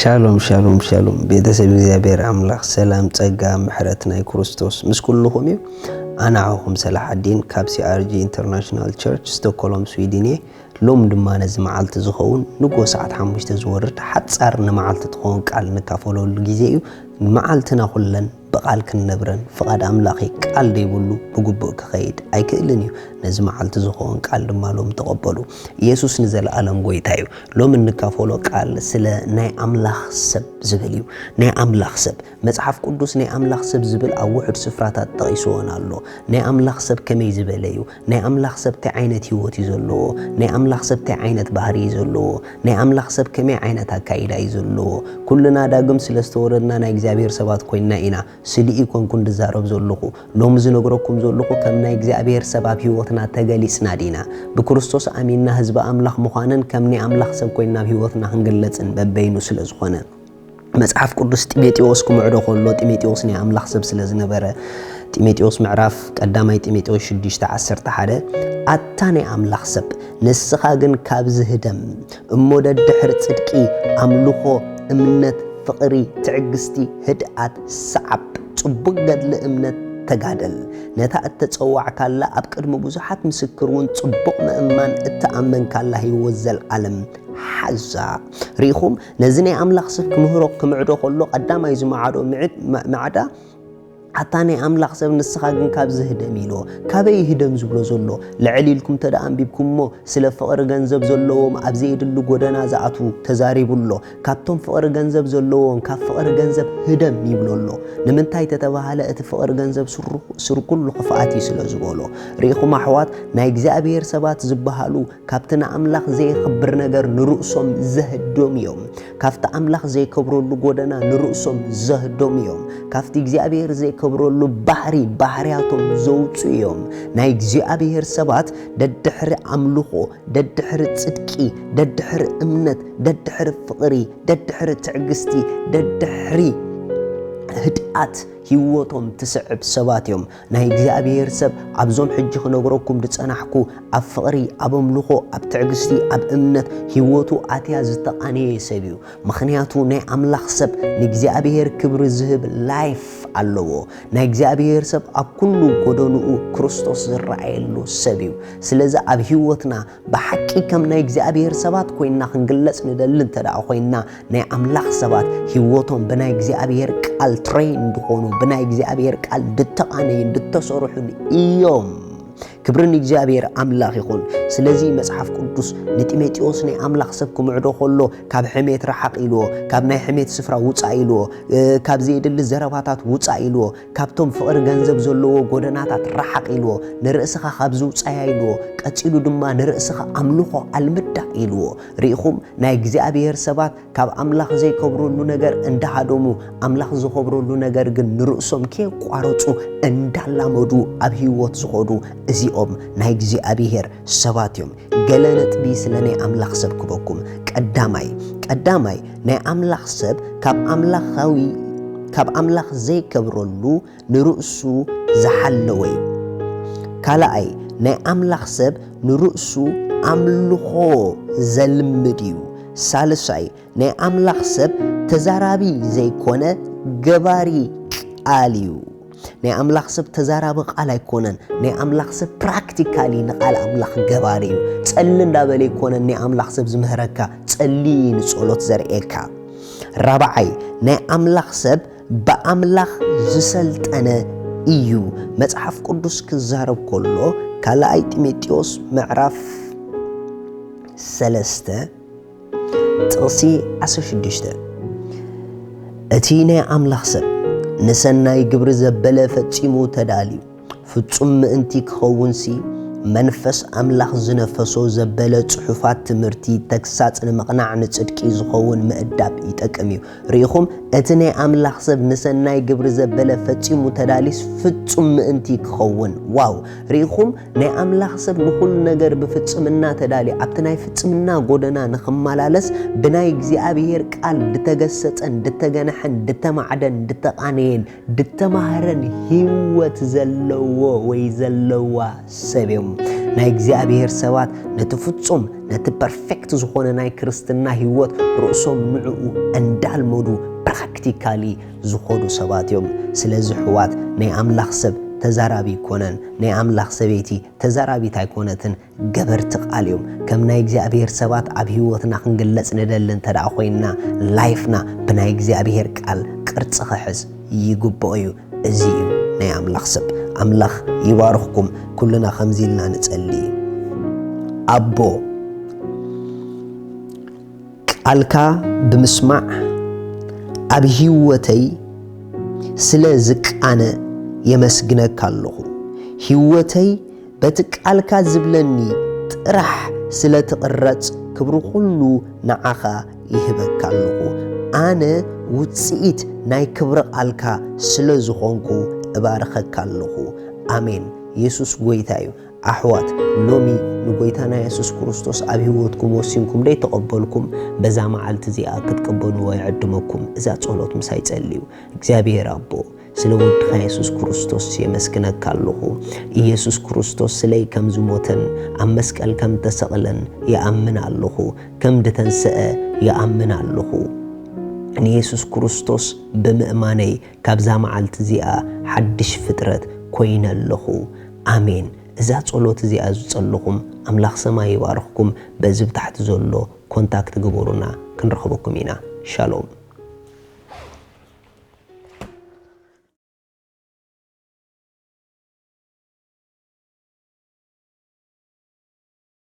ሻሎም ሻሎም ሻሎም፣ ቤተሰብ እግዚኣብሔር ኣምላኽ ሰላም፣ ጸጋ፣ ምሕረት ናይ ክርስቶስ ምስ ኩልኹም እዩ። ኣነ ዓኹም ሰላሓዲን ካብ C R G International Church ስቶኮሎም ስዊድን እየ። ሎም ድማ ነዚ መዓልቲ ዝኸውን ንጎ ሰዓት ሓሙሽተ ዝወርድ ሓጻር ንመዓልቲ ትኸውን ቃል ንካፈለሉ ግዜ እዩ። ንመዓልትና ኩለን ብቓል ክንነብረን ፍቓድ ኣምላኽ እዩ። ቃል ደይብሉ ብግቡእ ክኸይድ ኣይክእልን እዩ። ነዚ መዓልቲ ዝኸውን ቃል ድማ ሎም ተቐበሉ። ኢየሱስ ንዘለኣለም ጎይታ እዩ። ሎም እንካፈሎ ቃል ስለ ናይ ኣምላኽ ሰብ ዝብል እዩ። ናይ ኣምላኽ ሰብ፣ መጽሓፍ ቅዱስ ናይ ኣምላኽ ሰብ ዝብል ኣብ ውሑድ ስፍራታት ጠቒስዎን ኣሎ። ናይ ኣምላኽ ሰብ ከመይ ዝበለ እዩ? ናይ ኣምላኽ ሰብ እንታይ ዓይነት ህይወት እዩ ዘለዎ? ናይ ኣምላኽ ሰብ እንታይ ዓይነት ባህሪ እዩ ዘለዎ? ናይ ኣምላኽ ሰብ ከመይ ዓይነት ኣካይዳ እዩ ዘለዎ? ኩልና ዳግም ስለ ዝተወለድና ናይ እግዚኣብሔር ሰባት ኮይንና ኢና። ስልኢ ኮንኩን ድዛረብ ዘለኹ። ሎሚ ዝነግረኩም ዘለኹ ከም ናይ እግዚኣብሔር ሰብ ኣብ ህይወትና ተገሊጽና ዲና? ብክርስቶስ ኣሚንና ህዝቢ ኣምላኽ ምዃንን ከም ናይ ኣምላኽ ሰብ ኮይንና ኣብ ህይወትና ክንግለጽን በበይኑ ስለ ዝኾነ። መጽሓፍ ቅዱስ ጢሞቴዎስ ክምዕዶ ከሎ፣ ጢሞቴዎስ ናይ ኣምላኽ ሰብ ስለ ዝነበረ፣ ጢሞቴዎስ ምዕራፍ ቀዳማይ ጢሞቴዎስ ሽዱሽተ ዓሰርተ ሓደ፣ ኣታ ናይ ኣምላኽ ሰብ፣ ንስኻ ግን ካብዚ ህደም እሞ፣ ደድሕሪ ጽድቂ፣ ኣምልኾ፣ እምነት፣ ፍቕሪ፣ ትዕግስቲ፣ ህድኣት፣ ሰዓብ፣ ጽቡቕ ገድሊ እምነት ተጋደል። ነታ እተጸዋዕካላ፣ ኣብ ቅድሚ ብዙሓት ምስክር እውን ጽቡቕ ምእማን እተኣመንካላ ህይወት ዘልኣለም ሓዛ። ርኢኹም፣ ነዚ ናይ ኣምላኽ ሰብ ክምህሮ፣ ክምዕዶ ከሎ፣ ቀዳማይ ዝመዓዶ ምዕድ-፣ መ-፣ ማዕዳ፣ ኣታ ናይ ኣምላኽ ሰብ፣ ንስኻ ግን ካብዚ ህደም ኢልዎ። ካበይ ህደም ዝብሎ ዘሎ? ልዕል ኢልኩም እንተ ደኣ ኣንቢብኩምሞ፣ ስለ ፍቕሪ ገንዘብ ዘለዎም ኣብ ዘየድሊ ጎደና ዝኣትዉ ተዛሪቡ ኣሎ። ካብቶም ፍቕሪ ገንዘብ ዘለዎም፣ ካብ ፍቕሪ ገንዘብ ህደም ይብሎ ኣሎ። ንምንታይ ተተባህለ፣ እቲ ፍቕሪ ገንዘብ ስሩ-፣ ስር ኩሉ ክፍኣት እዩ ስለ ዝበሎ። ርኢኹም ኣሕዋት፣ ናይ እግዚኣብሔር ሰባት ዝበሃሉ ካብቲ ንኣምላኽ ዘየኽብር ነገር ንርእሶም ዘህዶም እዮም። ካብቲ ኣምላኽ ዘይከብረሉ ጎደና ንርእሶም ዘህዶም እዮም። ካብቲ እግዚኣብሔር ዘይከብረሉ ባህሪ፣ ባህርያቶም ዘውጽኡ እዮም። ናይ እግዚኣብሔር ሰባት ደድሕሪ ኣምልኾ፣ ደድሕሪ ጽድቂ፣ ደድሕሪ እምነት፣ ደድሕሪ ፍቕሪ፣ ደድሕሪ ትዕግስቲ፣ ደድሕሪ ህድኣት ህይወቶም ትስዕብ ሰባት እዮም። ናይ እግዚኣብሔር ሰብ ኣብዞም ሕጂ ክነግረኩም ዝጸናሕኩ ኣብ ፍቕሪ፣ ኣብ ኣምልኾ፣ ኣብ ትዕግስቲ፣ ኣብ እምነት ህይወቱ ኣትያ ዝተቓነየ ሰብ እዩ። ምኽንያቱ ናይ ኣምላኽ ሰብ ንእግዚኣብሔር ክብሪ ዝህብ ላይፍ ኣለዎ። ናይ እግዚኣብሔር ሰብ ኣብ ኩሉ ጎደንኡ ክርስቶስ ዝረኣየሉ ሰብ እዩ። ስለዚ ኣብ ህይወትና ብሓቂ ከም ናይ እግዚኣብሔር ሰባት ኮይንና ክንግለጽ ንደሊ እንተ ደኣ ኮይንና፣ ናይ ኣምላኽ ሰባት ህይወቶም ብናይ እግዚኣብሔር ቃል ትሬን እንድኾኑ፣ ብናይ እግዚኣብሔር ቃል ድተቓነዩን ድተሰርሑን እዮም። ክብሪ ንእግዚኣብሔር ኣምላኽ ይኹን። ስለዚ መጽሓፍ ቅዱስ ንጢሞቴዎስ ናይ ኣምላኽ ሰብ ክምዕዶ ከሎ፣ ካብ ሕሜት ረሓቕ ኢልዎ፣ ካብ ናይ ሕሜት ስፍራ ውጻእ ኢልዎ፣ እ፣ ካብ ዘየድሊ ዘረባታት ውጻእ ኢልዎ፣ ካብቶም ፍቕሪ ገንዘብ ዘለዎ ጎደናታት ረሓቕ ኢልዎ፣ ንርእስኻ ካብዚ ውጻያ ኢልዎ፣ ቀጺሉ ድማ ንርእስኻ ኣምልኾ ኣልምዳ ኢልዎ። ርኢኹም፣ ናይ እግዚኣብሔር ሰባት ካብ ኣምላኽ ዘይከብረሉ ነገር እንዳሃደሙ፣ ኣምላኽ ዝኸብረሉ ነገር ግን ንርእሶም ከየቋረጹ እንዳላመዱ ኣብ ህይወት ዝኸዱ፣ እዚኦም ናይ እግዚኣብሔር ሰባት እዮም። ገለ ነጥቢ ስለ ናይ ኣምላኽ ሰብ ክበኩም። ቀዳማይ፣ ቀዳማይ ናይ ኣምላኽ ሰብ ካብ ኣምላኻዊ፣ ካብ ኣምላኽ ዘይከብረሉ ንርእሱ ዝሓለወ እዩ። ካልኣይ፣ ናይ ኣምላኽ ሰብ ንርእሱ ኣምልኾ ዘልምድ እዩ። ሳልሳይ፣ ናይ ኣምላኽ ሰብ ተዛራቢ ዘይኮነ ገባሪ ቃል እዩ። ናይ ኣምላኽ ሰብ ተዛራቢ ቃል ኣይኮነን። ናይ ኣምላኽ ሰብ ፕራክቲካሊ ንቃል ኣምላኽ ገባሪ እዩ። ጸሊ እንዳበለ ኣይኮነን ናይ ኣምላኽ ሰብ ዝምህረካ፣ ጸሊ ንጸሎት ዘርእየካ። ራብዓይ፣ ናይ ኣምላኽ ሰብ ብኣምላኽ ዝሰልጠነ እዩ። መጽሓፍ ቅዱስ ክዛረብ ከሎ፣ ካልኣይ ጢሞቴዎስ ምዕራፍ ሰለስተ ጥቕሲ ዓሰርተ ሽዱሽተ፣ እቲ ናይ ኣምላኽ ሰብ ንሰናይ ግብሪ ዘበለ ፈጺሙ ተዳልዩ፣ ፍጹም ምእንቲ ክኸውንሲ፣ መንፈስ ኣምላኽ ዝነፈሶ ዘበለ ጽሑፋት ትምህርቲ፣ ተግሳጽ ንምቕናዕ፣ ንጽድቂ ዝኸውን ምእዳብ ይጠቅም እዩ። ርኢኹም፣ እቲ ናይ ኣምላኽ ሰብ ንሰናይ ግብሪ ዘበለ ፈጺሙ ተዳሊስ ፍጹም ምእንቲ ክኸውን። ዋው! ርኢኹም፣ ናይ ኣምላኽ ሰብ ንኹሉ ነገር ብፍጽምና ተዳልዩ፣ ኣብቲ ናይ ፍጽምና ጎደና ንኽመላለስ፣ ብናይ እግዚኣብሔር ቃል ድተገሰጸን፣ ድተገንሐን፣ ድተማዕደን፣ ድተቓነየን፣ ድተማህረን ህይወት ዘለዎ ወይ ዘለዋ ሰብ እዮም። ናይ እግዚኣብሔር ሰባት ነቲ ፍጹም፣ ነቲ ፐርፌክት ዝኾነ ናይ ክርስትና ህይወት ርእሶም ንዕኡ እንዳልመዱ ፕራክቲካሊ ዝኾዱ ሰባት እዮም። ስለዚ ኣሕዋት፣ ናይ ኣምላኽ ሰብ ተዛራቢ ኣይኮነን፣ ናይ ኣምላኽ ሰበይቲ ተዛራቢት ኣይኮነትን፣ ገበርቲ ቃል እዮም። ከም ናይ እግዚኣብሔር ሰባት ኣብ ህይወትና ክንግለጽ ንደሊ እንተ ደኣ ኮይንና፣ ላይፍና ብናይ እግዚኣብሔር ቃል ቅርጺ ክሕዝ ይግብኦ እዩ። እዚ እዩ ናይ ኣምላኽ ሰብ። ኣምላኽ ይባርኽኩም። ኩልና ከምዚ ኢልና ንጸሊ። ኣቦ፣ ቃልካ ብምስማዕ ኣብ ህይወተይ ስለ ዝቃነ የመስግነካ ኣለኹ። ህይወተይ በቲ ቃልካ ዝብለኒ ጥራሕ ስለ ትቕረጽ፣ ክብሪ ኩሉ ንዓኻ ይህበካ ኣለኹ። ኣነ ውጽኢት ናይ ክብሪ ቃልካ ስለ ዝኾንኩ እባርኸካ ኣለኹ። ኣሜን። የሱስ ጎይታ እዩ። ኣሕዋት፣ ሎሚ ንጎይታና የሱስ ክርስቶስ ኣብ ህይወትኩም ወሲንኩም ደይተቐበልኩም፣ በዛ መዓልቲ እዚኣ ክትቅበልዎ ይዕድመኩም። እዛ ጸሎት ምሳይ ጸልዩ። እግዚኣብሔር ኣቦ፣ ስለ ወድኻ የሱስ ክርስቶስ የመስግነካ ኣለኹ። ኢየሱስ ክርስቶስ ስለይ ከም ዝሞተን ኣብ መስቀል ከም ተሰቕለን ይኣምን ኣለኹ። ከም ድተንስአ ይኣምን ኣለኹ። ንየሱስ ክርስቶስ ብምእማነይ ካብዛ መዓልቲ እዚኣ ሓድሽ ፍጥረት ኮይነ ኣለኹ። ኣሜን። እዛ ጸሎት እዚኣ ዝጸለኹም ኣምላኽ ሰማይ ይባርኽኩም። በዚ ብታሕቲ ዘሎ ኮንታክት ግበሩና፣ ክንረኽበኩም ኢና። ሻሎም።